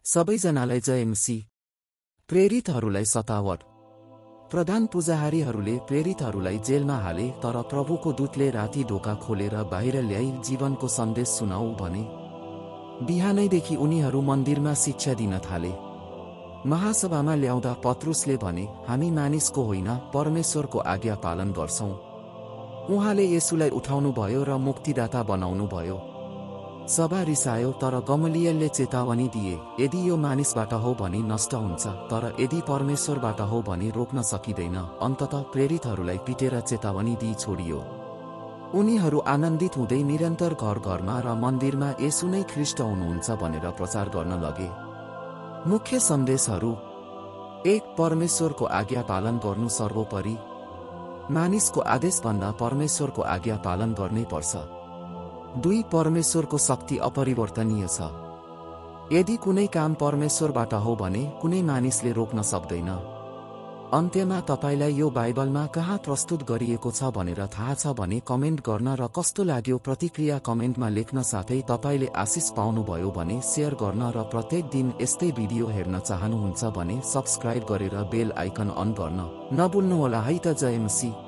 सबैजनालाई जय मसीह। प्रेरितहरूलाई सतावट। प्रधान पुजारीहरूले प्रेरितहरूलाई जेलमा हाले, तर प्रभुको दूतले राति ढोका खोलेर बाहिर ल्याई जीवनको सन्देश सुनाऊ भने। बिहानैदेखि उनीहरू मन्दिरमा शिक्षा दिन थाले। महासभामा ल्याउँदा पत्रुसले भने, हामी मानिसको होइन, परमेश्वरको आज्ञा पालन गर्छौं। उहाँले येशूलाई उठाउनुभयो र मुक्तिदाता बनाउनुभयो। सभा रिसायो, तर गमलिएलले चेतावनी दिए, यदि यो मानिसबाट हो भने नष्ट हुन्छ, तर यदि परमेश्वरबाट हो भने रोक्न सकिँदैन। अन्ततः प्रेरितहरूलाई पिटेर चेतावनी दिई छोडियो। उनीहरू आनन्दित हुँदै निरन्तर घर घरमा र मन्दिरमा येशू नै ख्रीष्ट हुनुहुन्छ भनेर प्रचार गर्न लगे। मुख्य सन्देशहरू: 1. परमेश्वरको आज्ञा पालन गर्नु सर्वोपरि। मानिसको आदेशभन्दा परमेश्वरको आज्ञा पालन गर्नै पर्छ। 2. परमेश्वरको शक्ति अपरिवर्तनीय छ। यदि कुनै काम परमेश्वरबाट हो भने कुनै मानिसले रोक्न सक्दैन। अन्त्यमा तपाईलाई यो बाइबलमा कहाँ प्रस्तुत गरिएको छ भनेर थाहा छ भने कमेन्ट गर्न र कस्तो लाग्यो प्रतिक्रिया कमेन्टमा लेख्न, साथै तपाईले आशिष पाउनुभयो भने शेयर गर्न र प्रत्येक दिन यस्तै भिडियो हेर्न चाहनुहुन्छ भने सब्स्क्राइब गरेर बेल आइकन अन गर्न नभुल्नुहोला है त। जय मसीह।